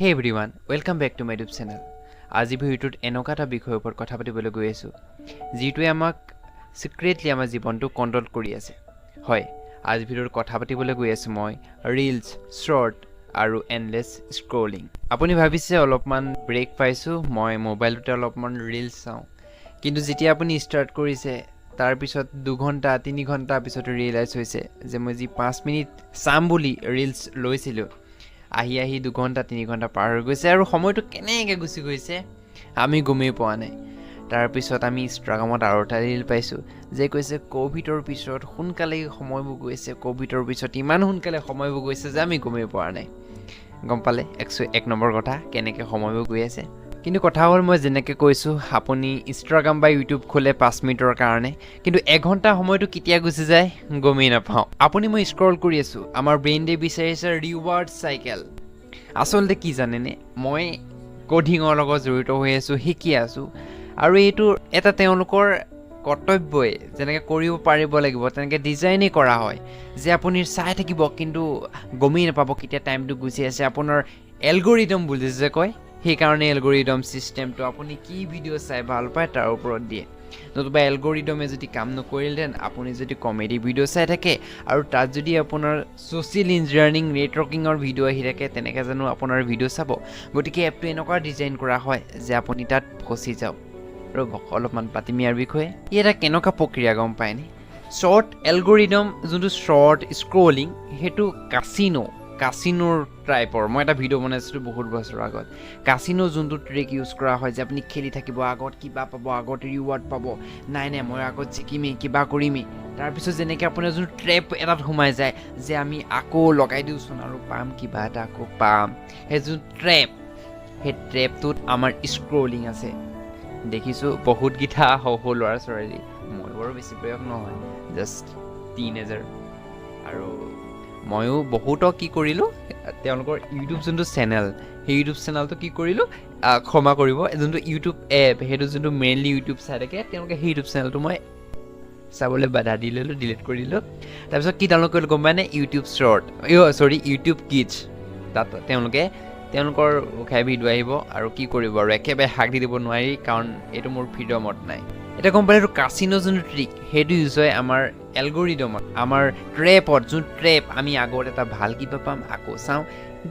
Hey everyone, welcome back to my YouTube channel. আজি ভিডিঅ'টোত এনেকুৱা এটা বিষয়ৰ ওপৰত কথা পাতিবলৈ গৈ আছোঁ, যিটোৱে আমাক চিক্ৰেটলি আমাৰ জীৱনটো কণ্ট্ৰল কৰি আছে। হয়, আজি ভিডিঅ'ত কথা পাতিবলৈ গৈ আছোঁ মই ৰিলছ, শ্বৰ্ট আৰু এণ্ডলেছ স্ক্ৰলিং। আপুনি ভাবিছে অলপমান ব্ৰেক পাইছোঁ, মই মোবাইলটোতে অলপমান ৰিলছ চাওঁ। কিন্তু যেতিয়া আপুনি ষ্টাৰ্ট কৰিছে, তাৰপিছত 2 ঘণ্টা, 3 ঘণ্টা পিছত ৰিয়েলাইজ হৈছে যে মই যি 5 মিনিট চাম বুলি ৰিলছ লৈছিলোঁ, আহি আহি 2 ঘণ্টা, 3 ঘণ্টা পাৰ হৈ গৈছে আৰু সময়টো কেনেকৈ গুচি গৈছে আমি গমেই পোৱা নাই। তাৰপিছত আমি ইনষ্টাগ্ৰামত আৰু এটা ৰিল পাইছোঁ যে কৈছে, ক'ভিডৰ পিছত সোনকালেই সময়বোৰ গৈছে, ক'ভিডৰ পিছত ইমান সোনকালে সময়বোৰ গৈছে যে আমি গমেই পোৱা নাই। গম পালে 101 নম্বৰ কথা, কেনেকৈ সময়বোৰ গৈ আছে। কিন্তু কথা হ'ল, মই যেনেকৈ কৈছোঁ, আপুনি ইনষ্টাগ্ৰাম বা ইউটিউব খোলে 5 মিনিটৰ কাৰণে, কিন্তু এঘণ্টা সময়টো কেতিয়া গুচি যায় গমেই নাপাওঁ। আপুনি মই স্ক্ৰল কৰি আছোঁ, আমাৰ ব্ৰেইনটোৱে বিচাৰিছে ৰিৱাৰ্ড চাইকেল। আচলতে কি জানেনে, মই ক'ডিঙৰ লগত জড়িত হৈ আছোঁ, শিকি আছোঁ আৰু এইটো এটা তেওঁলোকৰ কৰ্তব্যই, যেনেকৈ কৰিব পাৰিব লাগিব, তেনেকৈ ডিজাইনেই কৰা হয় যে আপুনি চাই থাকিব কিন্তু গমেই নাপাব কেতিয়া টাইমটো গুচি আছে। আপোনাৰ এলগৰিদম বুলি যে কয়, সেইকাৰণে এলগৰিদম ছিষ্টেমটো আপুনি কি ভিডিঅ' চাই ভাল পায় তাৰ ওপৰত দিয়ে। নতুবা এলগৰিদমে যদি কাম নকৰিলেহেঁতেন, আপুনি যদি কমেডি ভিডিঅ' চাই থাকে আৰু তাত যদি আপোনাৰ ছ'চিয়েল ইঞ্জিনিয়াৰিং, নেটৱৰ্কিঙৰ ভিডিঅ' আহি থাকে, তেনেকৈ জানো আপোনাৰ ভিডিঅ' চাব? গতিকে এপটো এনেকুৱা ডিজাইন কৰা হয় যে আপুনি তাত ফচি যাওক। ৰ'ব, অলপমান পাতিম ইয়াৰ বিষয়ে। ই এটা কেনেকুৱা প্ৰক্ৰিয়া গম পায়নে? শ্বৰ্ট এলগৰিদম, যোনটো শ্বৰ্ট স্ক্ৰলিং, সেইটো কাচিনোৰ টাইপৰ। মই এটা ভিডিঅ' বনাইছিলোঁ বহুত বছৰৰ আগত। কাচিনো যোনটো ট্ৰিক ইউজ কৰা হয় যে আপুনি খেলি থাকিব, আগত কিবা পাব, আগত ৰিৱাৰ্ড পাব, নাই নাই, মই আগত জিকিমেই, কিবা কৰিমেই। তাৰপিছত যেনেকৈ আপোনাৰ যোনটো ট্ৰেপ এটাত সোমাই যায় যে আমি আকৌ লগাই দিওঁচোন আৰু পাম কিবা এটা, আকৌ পাম, সেই যোনটো ট্ৰেপ, সেই ট্ৰেপটোত আমাৰ স্ক্ৰলিং আছে। দেখিছোঁ বহুতকেইটা সৰু সৰু ল'ৰা ছোৱালী, মই বাৰু বেছি বয়স নহয়, জাষ্ট টিনেজাৰ, আৰু ময়ো বহুতক কি কৰিলোঁ, তেওঁলোকৰ ইউটিউব যোনটো চেনেল, সেই ইউটিউব চেনেলটো কি কৰিলোঁ, ক্ষমা কৰিব, যোনটো ইউটিউব এপ, সেইটো যোনটো মেইনলি ইউটিউব চাই থাকে তেওঁলোকে, সেই ইউটিউব চেনেলটো মই চাবলৈ বাধা দি ল'লোঁ, ডিলিট কৰি দিলোঁ। তাৰপিছত কি ডাউনলোড কৰিলোঁ গম পায়নে? ইউটিউব শ্বৰ্ট, চৰি, ইউটিউব কিডছ। তাত তেওঁলোকে তেওঁলোকৰ খাই ভিডিঅ' আহিব আৰু কি কৰিব আৰু একেবাৰে হাক দি দিব নোৱাৰি, কাৰণ এইটো মোৰ ফ্ৰীডমত নাই। এতিয়া গম পালে, এইটো কাচিনো যোনটো ট্ৰিক, সেইটো ইউজ হয় আমাৰ এলগৰিদমত, আমাৰ ট্ৰেপত। যোন ট্ৰেপ, আমি আগত এটা ভাল কিবা পাম, আকৌ চাওঁ,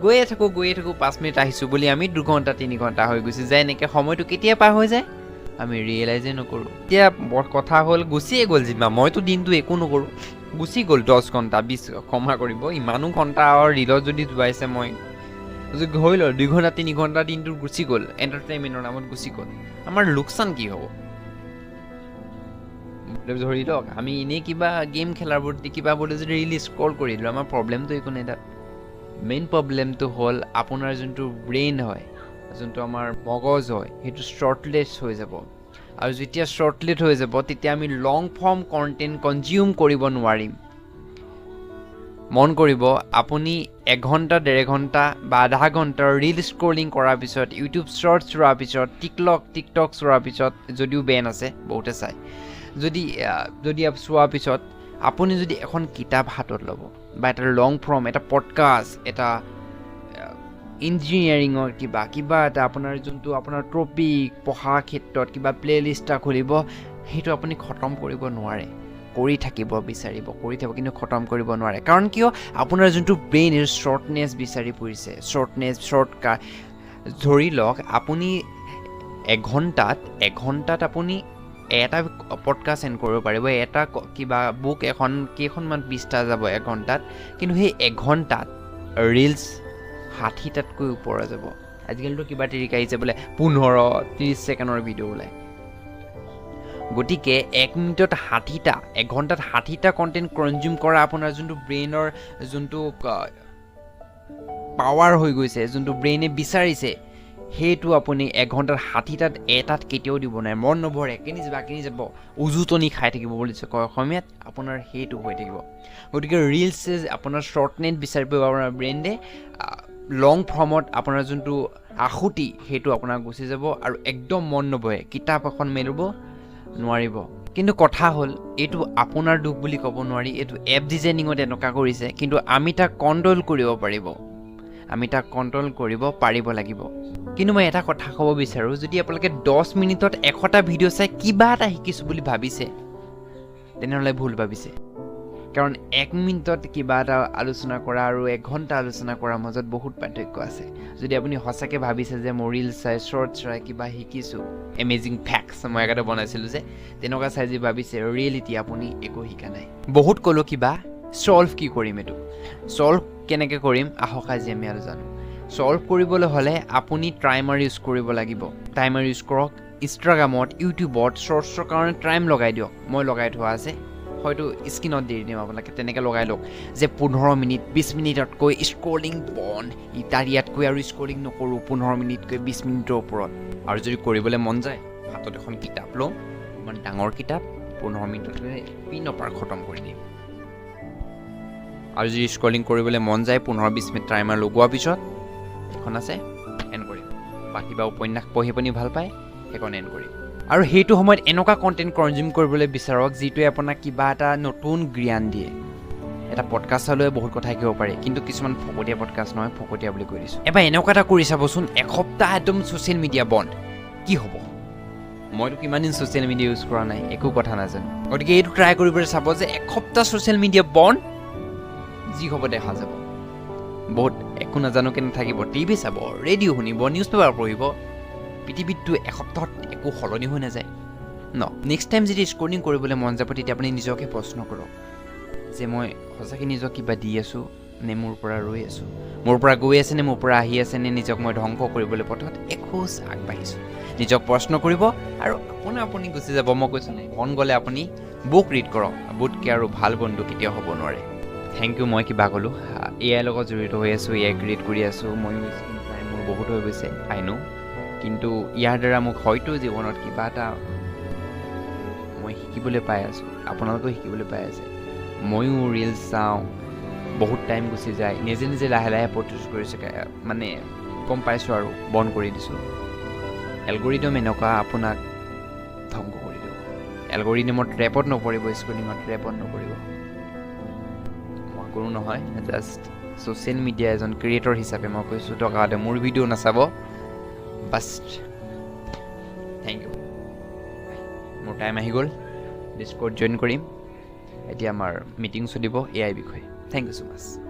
গৈয়ে থাকোঁ, গৈয়ে থাকোঁ। 5 মিনিট আহিছোঁ বুলি আমি 2 ঘণ্টা, 3 ঘণ্টা হৈ গুচি যায়। এনেকৈ সময়টো কেতিয়া পাৰ হৈ যায় আমি ৰিয়েলাইজেই নকৰোঁ। এতিয়া বৰ কথা হ'ল, গুচিয়ে গ'ল যিমান, মইতো দিনটো একো নকৰোঁ, গুচি গ'ল 10 ঘণ্টা, 20, ক্ষমা কৰিব, ইমানো ঘণ্টা আৰু ৰিলত যদি যোৱাইছে, মই যদি ধৰি লওঁ 2 ঘণ্টা, 3 ঘণ্টা দিনটো গুচি গ'ল, এণ্টাৰটেইনমেণ্টৰ নামত গুচি গ'ল, আমাৰ লোকচান কি হ'ব? ধৰি লওক আমি এনেই কিবা গেম খেলাৰ প্ৰতি কিবা বুলি যদি ৰিল স্ক্ৰল কৰি দিলোঁ, আমাৰ প্ৰব্লেমটো একো নাই। তাত মেইন প্ৰব্লেমটো হ'ল আপোনাৰ যোনটো ব্ৰেইন হয়, যোনটো আমাৰ মগজ হয়, সেইটো শ্বৰ্টলেছ হৈ যাব। আৰু যেতিয়া শ্বৰ্টলেট হৈ যাব, তেতিয়া আমি লং ফৰ্ম কণ্টেণ্ট কনজিউম কৰিব নোৱাৰিম। মন কৰিব, আপুনি এঘণ্টা, ডেৰ ঘণ্টা বা আধা ঘণ্টাৰ ৰিল স্ক্ৰলিং কৰাৰ পিছত, ইউটিউব শ্বৰ্টছ চোৱাৰ পিছত, টিকটক চোৱাৰ পিছত, যদিও বেন আছে বহুতে চায়, যদি চোৱাৰ পিছত আপুনি যদি এখন কিতাপ হাতত ল'ব বা এটা লং ফৰ্ম, এটা পডকাষ্ট, এটা ইঞ্জিনিয়াৰিঙৰ কিবা এটা, আপোনাৰ যোনটো আপোনাৰ টপিক, পঢ়াৰ ক্ষেত্ৰত কিবা প্লে' লিষ্ট এটা খুলিব, সেইটো আপুনি খতম কৰিব নোৱাৰে। কৰি থাকিব বিচাৰিব, কৰি থাকিব, কিন্তু খতম কৰিব নোৱাৰে। কাৰণ কিয়? আপোনাৰ যোনটো ব্ৰেইন, সেইটো শ্বৰ্টনেছ বিচাৰি ফুৰিছে, শ্বৰ্টনেছ, শ্বৰ্টকাট। ধৰি লওক আপুনি এঘণ্টাত আপুনি এটা পডকাষ্ট এণ্ড কৰিব পাৰিব, এটা কিবা বুক এখন, কেইখনমান পৃষ্ঠা যাব এঘণ্টাত, কিন্তু সেই এঘণ্টাত ৰিলছ 60টাতকৈ ওপৰত যাব। আজিকালিতো কিবা ট্ৰিক আহিছে বোলে, 15, 30 ছেকেণ্ডৰ ভিডিঅ' ওলায়। গতিকে এক মিনিটত 60টা, এঘণ্টাত 60টা কণ্টেণ্ট কনজিউম কৰা আপোনাৰ যোনটো ব্ৰেইনৰ যোনটো পাৱাৰ হৈ গৈছে, যোনটো ব্ৰেইনে বিচাৰিছে, সেইটো আপুনি এঘণ্টাত 60টাত এটাত কেতিয়াও দিব নোৱাৰে। মন নভৰে, কেনি যাব, কেনি যাব, উজুতনি খাই থাকিব বুলি যে কয় অসমীয়াত, আপোনাৰ সেইটো হৈ থাকিব। গতিকে ৰিলছে আপোনাৰ শ্বৰ্টনেট বিচাৰি পাব, আপোনাৰ ব্ৰেইনে লং ফৰ্মত আপোনাৰ যোনটো আসক্তি, সেইটো আপোনাৰ গুচি যাব আৰু একদম মন নবহে, কিতাপ এখন মেলিব নোৱাৰিব। কিন্তু কথা হ'ল, এইটো আপোনাৰ দোষ বুলি ক'ব নোৱাৰি, এইটো এপ ডিজাইনিঙত এনেকুৱা কৰিছে। কিন্তু আমি তাক কণ্ট্ৰল কৰিব পাৰিব। আমি তাক কণ্ট্ৰল কৰিব পাৰিব লাগিব। কিন্তু মই এটা কথা ক'ব বিচাৰোঁ, যদি আপোনালোকে 10 মিনিটত 100টা ভিডিঅ' চাই কিবা এটা শিকিছোঁ বুলি ভাবিছে, তেনেহ'লে ভুল ভাবিছে। কাৰণ 1 মিনিটত কিবা এটা আলোচনা কৰা আৰু 1 ঘণ্টা আলোচনা কৰাৰ মাজত বহুত পাৰ্থক্য আছে। যদি আপুনি সঁচাকৈ ভাবিছে যে মই ৰিলচ চাই, শ্বৰ্টছ চাই কিবা শিকিছোঁ, এমেজিং ফেক্টছ মই আগতে বনাইছিলোঁ যে, তেনেকুৱা চাই যি ভাবিছে, ৰিয়েলিটি আপুনি একো শিকা নাই। বহুত ক'লোঁ কিবা, ছল্ভ কি কৰিম, এইটো ছল্ভ কেনেকৈ কৰিম আহক আজি আমি আৰু জানো। ছল্ভ কৰিবলৈ হ'লে আপুনি টাইমাৰ ইউজ কৰিব লাগিব। টাইমাৰ ইউজ কৰক, ইনষ্টাগ্ৰামত, ইউটিউবত শ্বৰ্টছৰ কাৰণে টাইম লগাই দিয়ক। মই লগাই থোৱা আছে, হয়তো স্ক্ৰীণত দি দিম আপোনালোকে, তেনেকৈ লগাই লওক যে 15 মিনিট 20 মিনিটতকৈ স্ক্ৰলিং বন্ধ, তাৰ ইয়াতকৈ আৰু স্ক্ৰলিং নকৰোঁ 15 মিনিটকৈ 20 মিনিটৰ ওপৰত। আৰু যদি কৰিবলৈ মন যায়, হাতত এখন কিতাপ লওঁ, ইমান ডাঙৰ কিতাপ, 15 মিনিটতে পিনৰ পাৰ খতম কৰি দিম। আৰু যদি স্ক্ৰলিং কৰিবলৈ মন যায়, 15-20 মিনিট টাইমাৰ লগোৱাৰ পিছত এখন আছে, এণ্ড কৰিম। বা কিবা উপন্যাস পঢ়ি আপুনি ভাল পায়, সেইখন এণ্ড কৰিম। আৰু সেইটো সময়ত এনেকুৱা কণ্টেণ্ট কনজিউম কৰিবলৈ বিচাৰক যিটোৱে আপোনাক কিবা এটা নতুন জ্ঞান দিয়ে। এটা পডকাষ্ট চালেও বহুত কথা শিকিব পাৰি, কিন্তু কিছুমান ফকতীয়া পডকাষ্ট নহয়, ফকতীয়া বুলি কৈ দিছোঁ। এবাৰ এনেকুৱা এটা কৰি চাবচোন, এসপ্তাহ একদম ছ'চিয়েল মিডিয়া বন্ধ, কি হ'ব? মইতো কিমান দিন ছ'চিয়েল মিডিয়া ইউজ কৰা নাই, একো কথা নাজানো। গতিকে এইটো ট্ৰাই কৰিবলৈ চাব যে এসপ্তাহ ছ'চিয়েল মিডিয়া বন্ধ, যি হ'ব দেখা যাব। বহুত একো নাজানোকৈ নাথাকিব, টিভি চাব, ৰেডিঅ' শুনিব, নিউজ পেপাৰ পঢ়িব। পৃথিৱীততো এসপ্তাহত একো সলনি হৈ নাযায় ন। নেক্সট টাইম যদি স্ক্ৰলিং কৰিবলৈ মন যাব, তেতিয়া আপুনি নিজকে প্ৰশ্ন কৰক যে মই সঁচাকৈ নিজক কিবা দি আছোঁ নে মোৰ পৰা ৰৈ আছোঁ, মোৰ পৰা গৈ আছে নে মোৰ পৰা আহি আছে, নে নিজক মই ধ্বংস কৰিবলৈ পথত এখোজ আগবাঢ়িছোঁ। নিজক প্ৰশ্ন কৰিব আৰু আপোনাৰ আপুনি গুচি যাব। মই কৈছোঁ নাই, মন গ'লে আপুনি বুক ৰিড কৰক, বুকতকৈ আৰু ভাল বন্ধু কেতিয়াও হ'ব নোৱাৰে। Thank U. মই কিবা ক'লোঁ, এ আইৰ লগত জড়িত হৈ আছোঁ, এ I create কৰি আছোঁ। ময়ো স্ক্ৰীণ টাইম মোৰ বহুত হৈ গৈছে, আই ন', কিন্তু ইয়াৰ দ্বাৰা মোক হয়তো জীৱনত কিবা এটা মই শিকিবলৈ পাই আছোঁ, আপোনালোকেও শিকিবলৈ পাই আছে। ময়ো ৰিলচ চাওঁ, বহুত টাইম গুচি যায়, নিজে নিজে লাহে লাহে প্ৰডিউচ কৰিছে, মানে গম পাইছোঁ আৰু বন্ধ কৰি দিছোঁ। এলগৰিদম এনেকুৱা, আপোনাক ধ্বংস কৰি দিব। এলগৰিদমৰ ট্ৰেপত নপৰিব, স্ক্ৰলিঙৰ ট্ৰেপত নপৰিব। মই কোনো নহয়, জাষ্ট ছ'চিয়েল মিডিয়া এজন ক্ৰিয়েটৰ হিচাপে মই কৈছোঁ, দৰকাৰ হ'লে মোৰ ভিডিঅ' নাচাব, বাছ। Thank U. মোৰ টাইম আহি গ'ল, ডিস্কৰ্ড জইন কৰিম। এতিয়া আমাৰ মিটিং চলিব এ I বিষয়ে। Thank you so much.